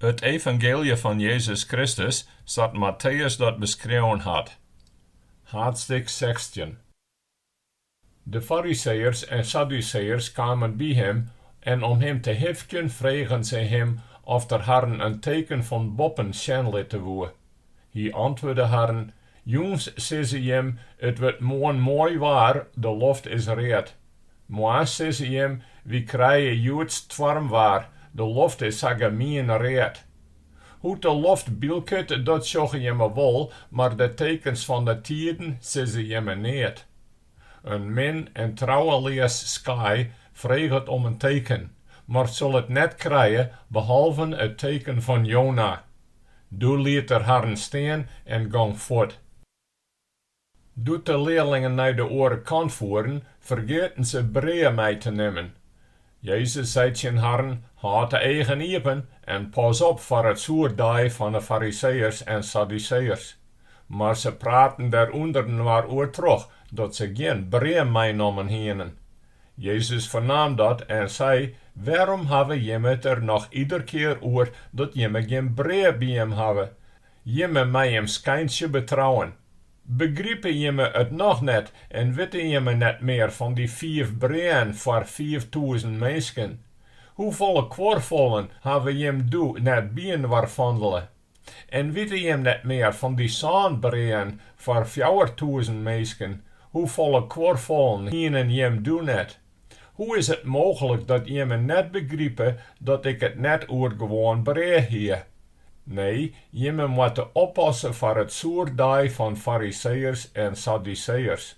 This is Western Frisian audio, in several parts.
It evangeelje fan Jezus Kristus sa't Matteüs dat beskreaun hat. Haadstik 16. De Fariseeërs en Sadduseeërs kamen by him en om him te hifkjen fregen se him oft er harren in teken fan boppen sjen litte woe. Hy antwurde harren, Jûns sizze jim, It wurdt moarn moai waar, de loft is read. Moarns sizze jim, Wy krije hjoed stoarmwaar, de loft is sa gemien read. Hoe't de loft bylket, dat sjogge jimme wol, mar de tekens fan de tiden sizze jimme neat. In min en trouweleas skaai freget om in teken, mar sil it net krije, behalven it teken fan Jona. Doe liet er harren stean en gong fuort. Doe't de learlingen nei de oare kant foeren, fergeaten se brea mei te nimmen. Jezus sei tsjin harren, Hâld de eagen iepen en pas op foar it soerdaai fan 'e Fariseeërs en Sadduseeërs. Mar se praten der ûnderinoar oer troch dat se gjin brea meinommen hienen. Jezus fernaam dat en sei, Wêrom hawwe jimme it der noch iderkear oer dat jimme gjin brea by jim hawwe? Jimme mei jim skeintsje betrouwen. Begripe jimme it noch net en witte jimme net mear fan dy fiif breaën foar 5000 minsken? Hoefolle kuorfollen hawwe jim doe net byinoar fandele? En witte jim net mear fan dy sân breaën foar 4000 minsken, hoefolle kuorfollen hienen jim doe net? Hoe is it mooglik dat jimme net begripe dat ik it net oer gewoan brea hie? Nee, jimme moatte oppasse foar it soerdaai fan Fariseeërs en Sadduseeërs.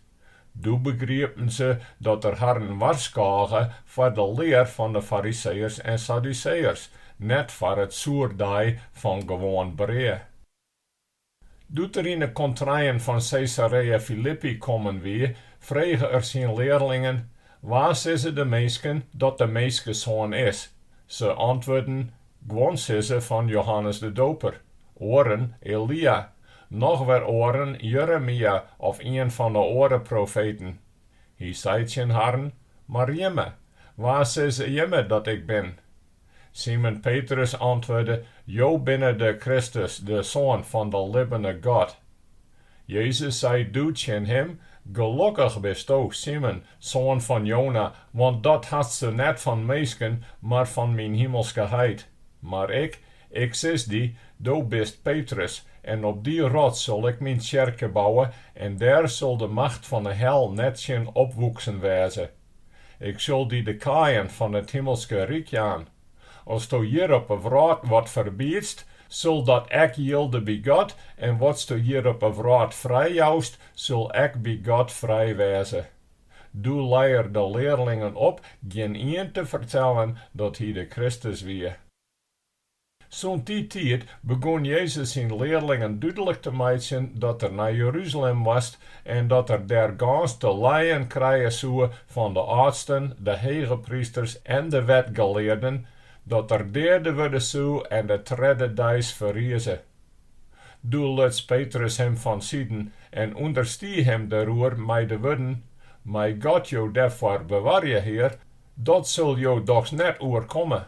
Doe begriepen se dat er harren warskôge foar de lear fan de Fariseeërs en Sadduseeërs, net foar it soerdaai fan gewoan brea. Doe't er yn 'e kontreien fan Sesaréa Filippi kommen wie, frege er syn learlingen, Wa sizze de minsken dat de Minskesoan is? Se antwurden, Guon sizze fan Johannes de Doper, oaren Elía, noch wer oaren Jeremia of ien fan 'e oare profeten. Hy sei tsjin harren, Mar jimme, wa sizze jimme dat ik bin? Simon Petrus antwurde, Jo binne de Kristus, de Soan fan de libbene God. Jezus sei doe tsjin him, Gelokkich bisto, Simon, soan fan Jona, want dat hasto net fan minsken, mar fan myn himelske Heit. Mar ik, ik sis dy, do bist Petrus, en op dy rots sil ik myn tsjerke bouwe, en dêr sil de macht fan 'e hel net tsjin opwoeksen wêze. Ik sil dy de kaaien fan it himelske ryk jaan. Asto hjir op 'e wrâld wat ferbiedst, sil dat ek jilde by God, en watsto hjir op 'e wrâld frijjoust, sil ek by God frij wêze. Doe lei er de learlingen op gjinien te fertellen dat hy de Kristus wie. Sûnt dy tiid begûn Jezus syn learlingen dúdlik te meitsjen dat er nei Jeruzalem moast en dat er dêr gâns te lijen krije soe fan de âldsten, de hegeprysters en de wetgelearden, dat er deade wurde soe en de tredde deis ferrize. Doe luts Petrus him fansiden en ûnderstie him dêroer mei de wurden, Mei God jo dêrfoar bewarje, Hear, dat sil jo dochs net oerkomme.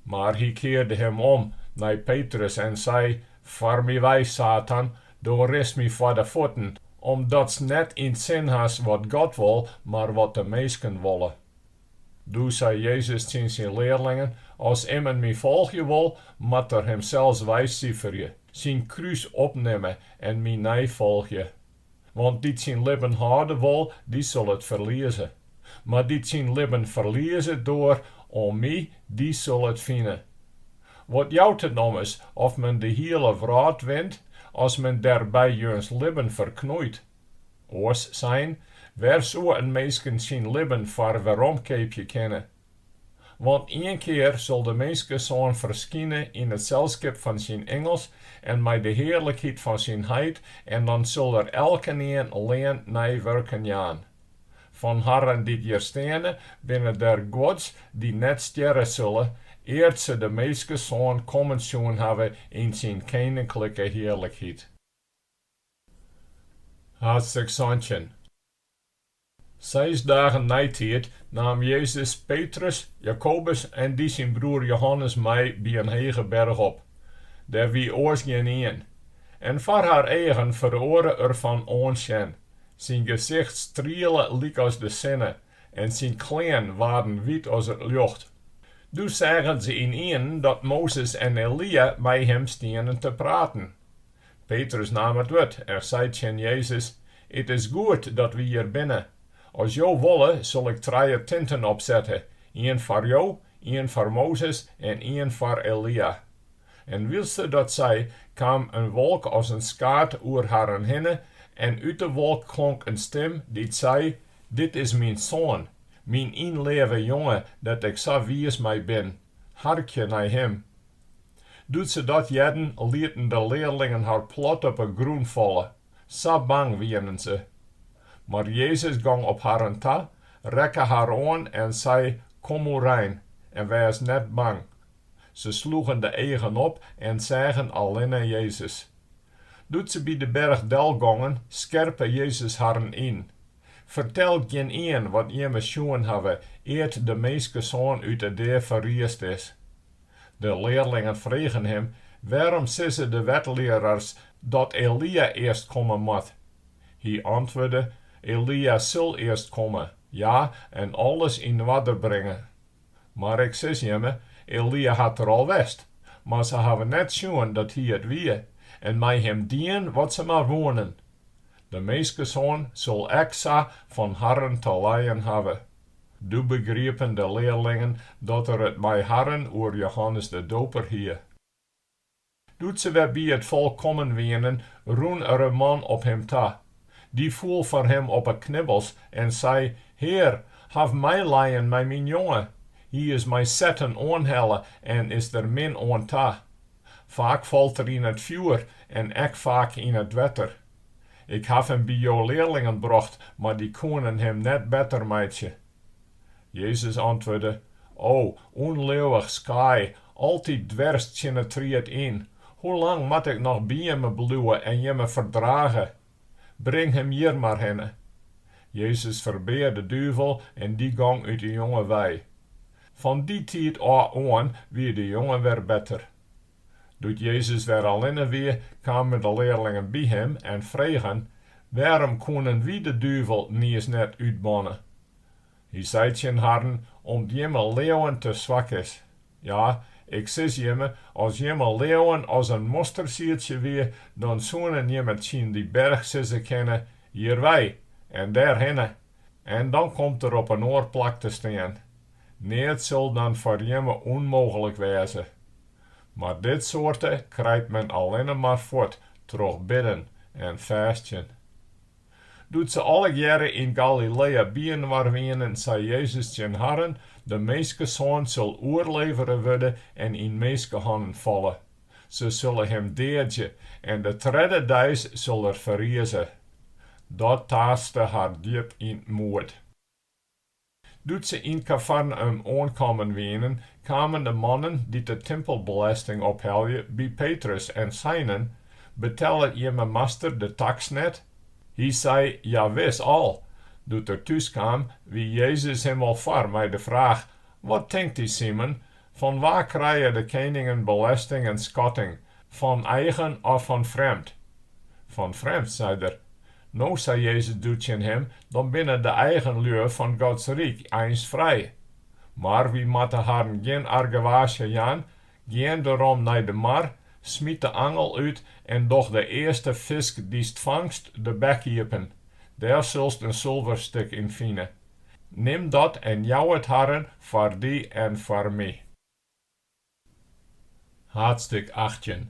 Mar hy kearde him om nei Petrus en sei, Foar my wei, Satan, do rinst my foar de fuotten, omdatst net yn 't sin hast wat God wol, mar wat de minsken wolle. Doe sei Jezus tsjin syn learlingen, As immen my folgje wol, moat er himsels weisiferje, syn krús opnimme en my neifolgje. Want dy't syn libben hâlde wol, dy sil it ferlieze. Mar dy't syn libben ferlieze doar om my, dy sil it fine. Wat jout it ommers oft men de hiele wrâld wint, as men dêrby jins libben ferknoeit? Oars sein, wêr soe in minsken syn libben foar weromkeapje kinne? Want ien kear sil de Minskesoan ferskine yn it selskip fan syn ingels en mei de hearlikheid fan syn Heit en dan sil er elkenien lean nei wurken jaan. Fan harren dy't hjir steane, binne der guods dy't net stjerre sille, ear't se de Minskesoan kommen sjoen hawwe yn syn keninklike hearlikheid. Haadstik 17. Seis dagen neitiid naam Jezus Petrus, Jakobus en dy syn broer Johannes mei by in hege berch op. Dêr wie oars gjinien. En foar har eagen feroare er fan oansjen, syn gesicht striele lykas de sinne en syn klean waarden wyt as it ljocht. Doe seagen se ynienen dat Mozes en Elía mei him stienen te praten. Petrus naam it wurd en sei tsjin Jezus, It is goed dat wy hjir binne. As Jo wolle, sil ik trije tinten opsette, ien foar Jo, ien foar Mozes en ien foar Elía. En wylst er dat sei, kaam in wolk as in skaad oer harren hinne en út de wolk klonk in stim dy't sei, Dit is myn Soan, myn ynleave jonge dêr't ik sa wiis mei bin. Harkje nei him. Doe't se dat hearden, lieten de learlingen har plat op 'e grûn falle, sa bang wienen se. Mar Jezus gong op harren ta, rekke har oan en sei, Kom oerein en wês net bang. Se sloegen de eagen op en seagen allinne Jezus. Doe't se by de berch delgongen, skerpe Jezus harren yn, Fertel gjinien wat jimme sjoen hawwe, ear't de Minskesoan út 'e dea ferriisd is. De learlingen fregen him, Wêrom sizze de wetlearers dat Elía earst komme moat? Hy antwurde, Elía sil earst komme, ja, en alles yn oarder bringe. Mar ik sis jimme, Elía hat der al west, mar se hawwe net sjoen dat hy it wie, en mei him dien wat se mar woenen. De Minskesoan sil ek sa fan harren te lijen hawwe. Doe begriepen de learlingen dat er it mei harren oer Johannes de Doper hie. Doe't se wer by it folk kommen wienen, rûn er in man op him ta. Dy foel foar him op 'e knibbels en sei, Hear, haw meilijen mei myn jonge. Hy is mei setten oanhelle en is der min oan ta. Faak falt er yn it fjoer en ek faak yn it wetter. Ik haw him by jo learlingen brocht, mar dy koenen him net better meitsje. Jezus antwurde, O, ûnleauwich skaai, altyd dwers tsjin 'e tried yn, hoe lang moat ik noch by jimme bliuwe en jimme ferdrage? Bring him hjir mar hinne. Jezus ferbea de duvel en dy gong út 'e jonge wei. Fan dy tiid ôf oan wie de jonge wer better. Doe't Jezus wer allinne wie, kamen de learlingen by him en fregen, Wêrom koenen wy de duvel niis net útbanne? Hy sei tsjin harren, Om't jimme leauwen te swak is. Ja, ik sis jimme, as jimme leauwen as in mostersiedsje wie, dan soenen jimme tsjin dy berch sizze kinne, Hjirwei, en dêrhinne, en dan komt er op in oar plak te stean. Neat sil dan foar jimme ûnmooglik wêze. Mar dit soarte krijt men allinne mar fuort troch bidden en fêstjen. Doe't se allegearre yn Galiléa byinoar wienen, sei Jezus tsjin harren, De Minskesoan sil oerlevere wurde en yn minskehannen falle. Se sille him deadzje en de tredde deis sil er ferrize. Dat taaste har djip yn 't moed. Doe't se yn Kafarnaüm oankommen wienen, kamen de mannen dy't de timpelbelesting ophelje by Petrus en seinen, Betellet jimme master de taks net? Hy sei, Jawis al. Doe't er thús kaam, wie Jezus him al foar mei de fraach, Wat tinkt dy, Simon? Fan wa krije de keningen belesting en skatting, fan eigen of fan frjemd? Fan frjemd, sei er. No, sei Jezus doe tsjin him, dan binne de eigen lju fan Gods ryk eins frij. Mar wy moatte harren gjin argewaasje jaan, gean derom nei de mar, smyt de angel út en doch de earste fisk dy'tst fangst de bek iepen. Dêr silst in sulverstik yn fine. Nim dat en jou it harren foar dy en foar my. Haadstik 18.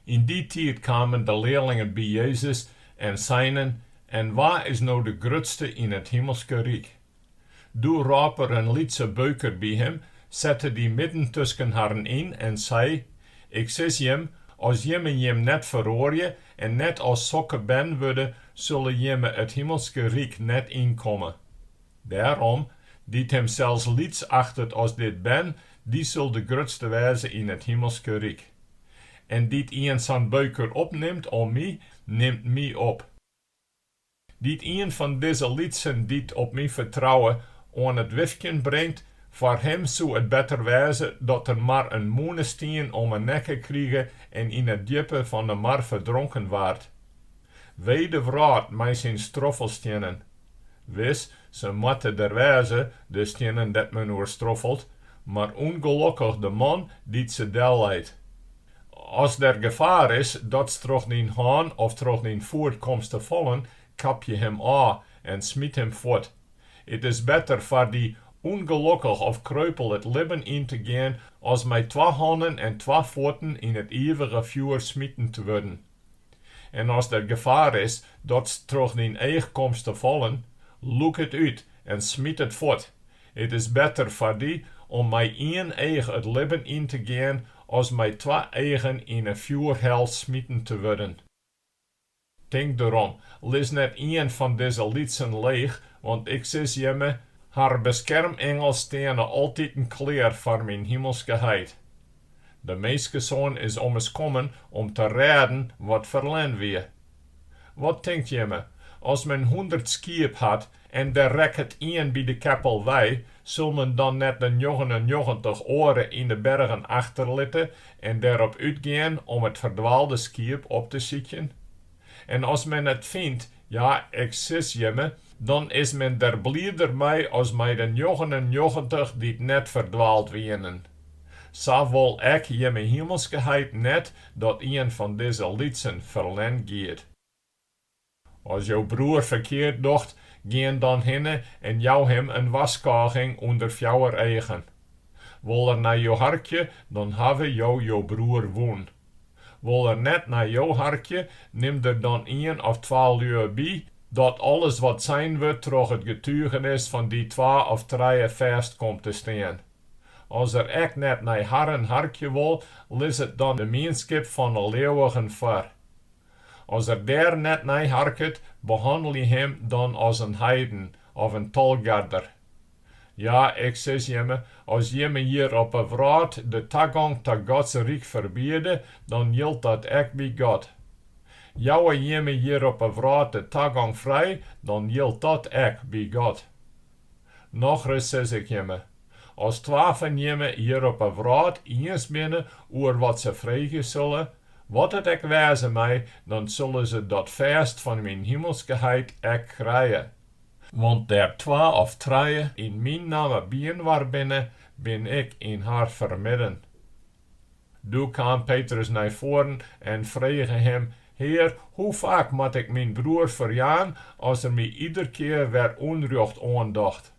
Yn dy tiid kamen de learlingen by Jezus en seinen, En wa is no de grutste yn it himelske ryk? Doe rôp er in lytse beuker by him, sette dy midden tusken harren yn en sei, Ik sis jim, as jimme jim net feroarje en net as sokke bern wurde, sille jimme it himelske ryk net ynkomme. Dêrom, dy't himsels lyts achtet as dit bern, dy sil de grutste wêze yn it himelske ryk. En dy't ien sa'n beuker opnimt om my, nimt my op. Dy't ien fan dizze lytsen dy't op My fertrouwe, oan it wifkjen bringt, foar him soe it better wêze, dat er mar in mûnestien om 'e nekke krige en yn it djippe fan 'e mar ferdronken waard. Wee de wrâld mei syn stroffelstiennen! Wis, se moatte der wêze, de stiennen dêr't men oer stroffelt, mar ûngelokkich de man dy't se delleit. As der gefaar is, datst troch dyn hân of troch dyn foet komst te fallen, kapje him ôf en smyt him fuort. It is better foar dy ûngelokkich of kreupel it libben yn te gean as mei twa hannen en twa fuotten yn it ivige fjoer smiten te wurden. En as der gefaar is, datst troch dyn each komst te fallen, lûk it út en smyt it fuort. It is better foar dy om mei ien each it libben yn te gean as mei twa eagen yn 'e fjoerhel smiten te wurden. Tink derom, lis net ien fan dizze lytsen leech, want Ik sis jimme, har beskermingels steane altiten klear foar myn himelske Heit. De Minskesoan is ommers kommen om te rêden wat ferlern wie. Wat tinkt jimme, as men hûndert skiep hat en der rekket ien by de keppel wei, sil men dan net de 99 oare yn de bergen achterlitte en derop útgean om it ferdwaalde skiep op te sykjen? En as men it fynt, ja, ik sis jimme, dan is men der blider mei as mei de 99 dy't net ferdwaald wienen. Sa wol ek jimme himelske Heit net dat ien fan dizze lytsen ferlern giet. As jo broer ferkeard docht, gean dan hinne en jou him in warskôging ûnder fjouwer eagen. Wol er nei jo harkje, dan hawwe jo jo broer wûn. Wol er net nei jo harkje, nim der dan ien of twa lju by, dat alles wat sein wurdt troch it getugenis fan dy twa of trije fêst komt te stean. As er ek net nei harren harkje wol, lis it dan de mienskip fan 'e leauwigen foar. As er dêr net nei harket, behannelje him dan as in heiden of in tolgarder. Ja, ik sis jimme, as jimme hjir op 'e wrâld de tagong ta Gods ryk ferbiede, dan jildt dat ek by God. Jouwe jimme hjir op 'e wrâld de tagong frij, dan jildt dat ek by God. Nochris sis ik jimme, as twa fan jimme hjir op 'e wrâld iens binne oer wat se freegje sille, wat it ek wêze mei, dan sille se dat fêst fan myn himelske Heit ek krije. Want dêr't twa of trije yn myn namme byinoar binne, bin ik yn har fermidden. Doe kaam Petrus nei foaren en frege him, Hear, hoe faak moat ik myn broer ferjaan as er my iderkear wer ûnrjocht oandocht?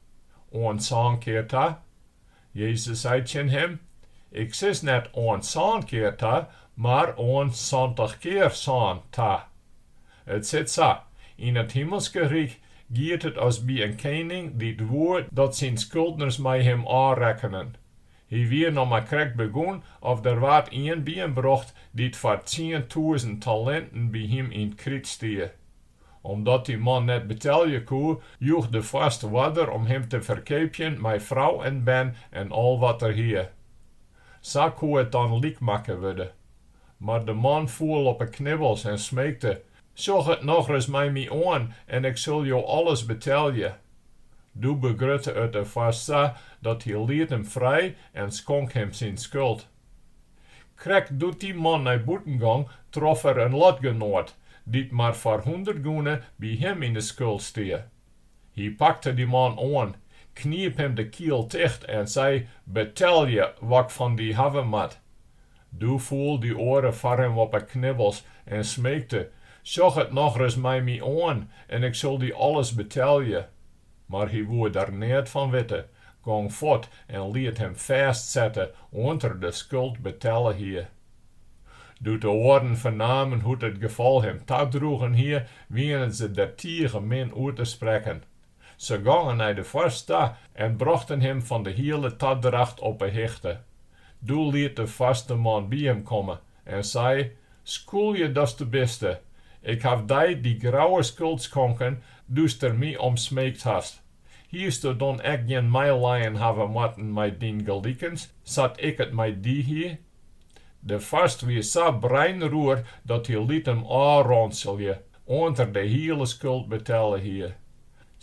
Oant sân kear ta? Jezus sei tsjin him, Ik sis net oant sân kear ta, mar oant 70 kear sân ta. It sit sa, yn it himelske ryk giet it as by in kening dy't woe dat syn skuldners mei him ôfrekkenen. Hy wie noch mar krekt begûn of der waard ien by him brocht dy't foar 10,000 talinten by him yn 't kryt stie. Omdat dy man net betelje koe, joech de foarst oarder om him te ferkeapjen mei frou en bern en al wat er hie. Sa koe it dan lyk makke wurde. Mar de man foel op 'e knibbels en smeekte, Sjoch it nochris mei my oan en ik sil jo alles betelje. Doe begrutte it de foarst sa dat hy liet him frij en skonk him syn skuld. Krekt doe't dy man nei bûten gong, trof er in lotgenoat, dy't mar foar hûndert gûne by him yn 'e skuld stie. Hy pakte dy man oan, kniep him de kiel ticht en sei, Betelje wat 'k fan dy hawwe moat. Doe foel dy oare foar him op 'e knibbels en smeekte, Sjoch it nochris mei my oan en ik sil dy alles betelje. Mar hy woe der neat fan witte, gong fuort en liet him fêstsette oant er de skuld betelle hie. Doe't de oaren fernamen hoe't it gefal him tadroegen hie, wienen se der tige min oer te sprekken. Se gongen nei de foarst ta en brochten him fan de hiele tadracht op 'e hichte. Doe liet de foarst de man by him komme en sei, Skûlje datsto biste, ik haw dy dy grouwe skuld skonken doe'tst der my om smeekt hast. Hiesto dan ek gjin meilijen hawwe moatten mei dyn gelikens, sa't ik it mei dy hie? De foarst wie sa breinroer dat hy liet him ôfrânselje. oant er de hiele skuld betelle hie.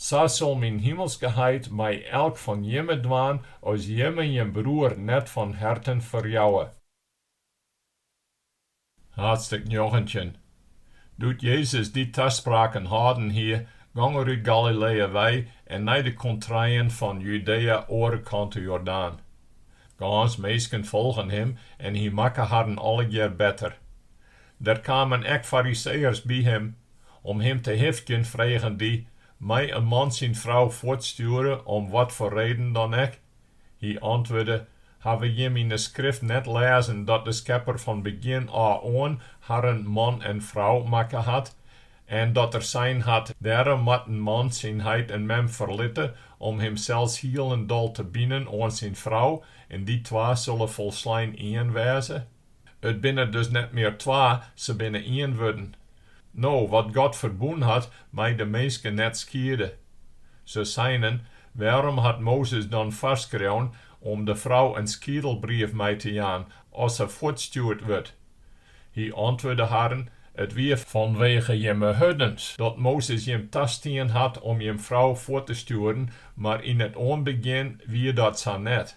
Sa sil myn himelske Heit mei elk fan jimme dwaan, as jimme jim broer net fan herten ferjouwe. Haadstik 19. Doe't Jezus dy taspraken hâlden hie, gong er út Galileä wei en nei de kontreien fan Judéa oare kant de Jordaan. Gâns minsken folgen him en hy makke harren allegear better. Der kamen ek Fariseeërs by him. Om him te hifkjen fregen dy, Mei in man syn frou fuortstjoere om watfoar reden dan ek? Hy antwurde, Hawwe jim yn 'e Skrift net lêzen dat de Skepper fan begjin ôf oan harren man en frou makke hat? En dat Er sein hat, Dêrom moat in man syn heit en mem ferlitte om himsels hielendal te binen oan syn frou, en dy twa sille folslein ien wêze? It binne dus net mear twa, se binne ien wurden. No, wat God ferbûn hat, mei de minske net skiede. Se seinen, Wêrom hat Mozes dan foarskreaun om de frou in skiedelbrief mei te jaan, as se fuortstjoerd wurdt? Hy antwurde harren, It wie fanwege jimme hurdens dat Mozes jim tastien hat om jim frou fuort te stjoeren, mar yn it oanbegjin wie dat sa net.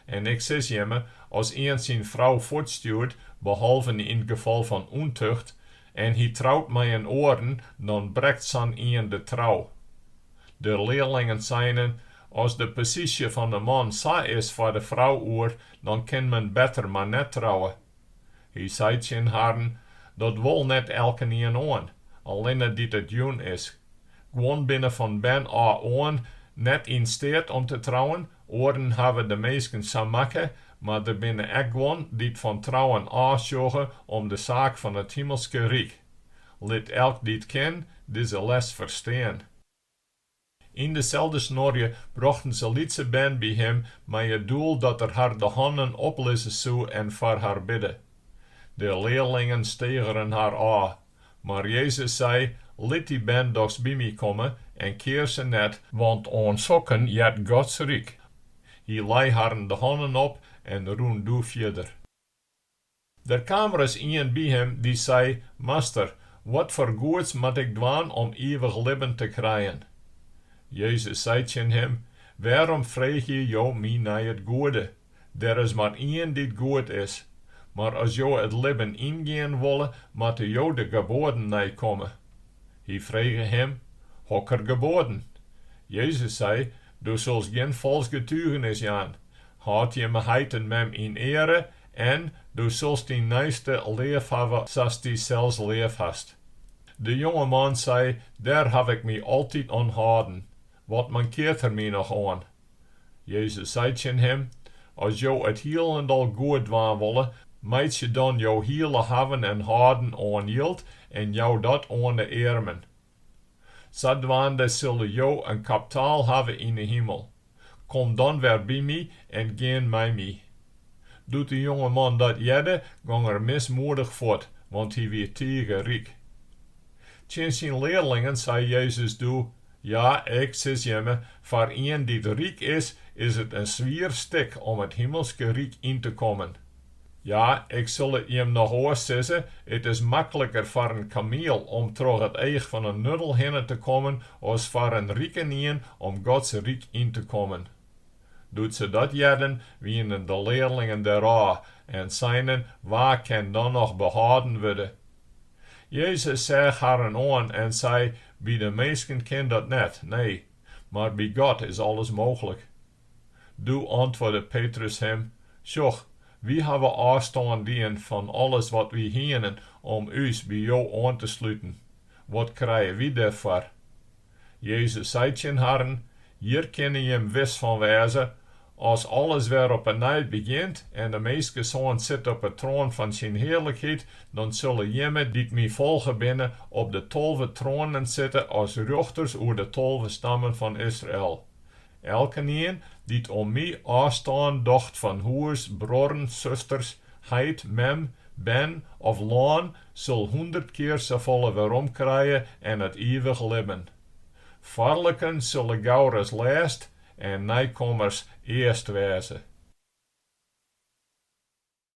En ik sis jimme, as ien syn frou fuortstjoert, behalven yn 't gefal fan ûntucht, en hy trout mei in oaren, dan brekt sa'n ien de trou. De learlingen seinen, As de posysje fan de man sa is foar de frou oer, dan kin men better mar net trouwe. Hy sei tsjin harren, Dat wol net elkenien oan, allinne dy't it jûn is. Guon binne fan bern ôf oan net yn steat om te trouwen, oaren hawwe de minsken sa makke, mar der binne ek guon dy't fan trouwen ôfsjogge om de saak fan it himelske ryk. Lit elk dy't kin, dizze les ferstean. Yn deselde snuorje brochten se lytse bern by him mei it doel dat er har de hannen oplizze soe en foar har bidde. De learlingen stegeren har ôf. Mar Jezus sei, Lit dy bern dochs by my komme en kear se net, want oan sokken heart Gods ryk. Hy lei harren de hannen op en rûn doe fierder. Der kaam ris ien by him dy't sei, Master, watfoar goeds moat ik dwaan om ivich libben te krijen? Jezus sei tsjin him, Wêrom freegje jo my nei it goede? Der is mar ien dy't goed is. Mar as jo it libben yngean wolle, moatte jo de geboaden neikomme. Hy frege him, Hokker geboaden? Jezus sei, Do silst gjin falsk getugenis jaan. Hâld jimme heit en mem yn eare en, Do silst dyn neiste leafhawwe sa'st dysels leafhast. De jonge man sei, Dêr haw ik my altyd oan hâlden. Wat mankeart der my noch oan? Jezus sei tsjin him, As jo it hielendal goed dwaan wolle, meitsje dan jo hiele hawwen en hâlden oan jild en jou dat oan de earmen. Sadwaande sille jo in kaptaal hawwe yn 'e himel. Kom dan wer by my en gean mei my. Doe't de jonge man dat hearde, gong er mismoedich fuort, want hy wie tige ryk. Tsjin syn learlingen sei Jezus doe, Ja, ik sis jimme, foar ien dy't ryk is, is it in swier stik om it himelske ryk yn te kommen. Ja, ik sil it jim noch oars sizze, it is makliker foar in kamiel om troch it each fan in nuddel hinne te kommen as foar in rikenien om Gods ryk yn te kommen. Doe't se dat hearden, wienen de learlingen derôf en seinen, Wa kin dan noch behâlden wurde? Jezus seach harren oan en sei, By de minsken kin dat net, nee, mar by God is alles mooglik. Doe antwurde Petrus him, Sjoch, wy hawwe ôfstân dien fan alles wat wy hienen om ús by jo oan te sluten. Wat krije wy dêrfoar? Jezus sei tsjin harren, Hjir kinne jim wis fan wêze, as alles wer op 'e nij begjint en de Minskesoan sit op 'e troan fan syn hearlikheid, dan sille jimme, dy't my folge binne, op de 12 troanen sitte as rjochters oer de 12 stammen fan Israel. Elkenien dy't om my ôfstân docht fan hûs, bruorren, susters, heit, mem, bern of lân, sil hûndert kear safolle weromkrije en it ivich libben. Foarliken sille gauris lêst en nijkommers earst wêze.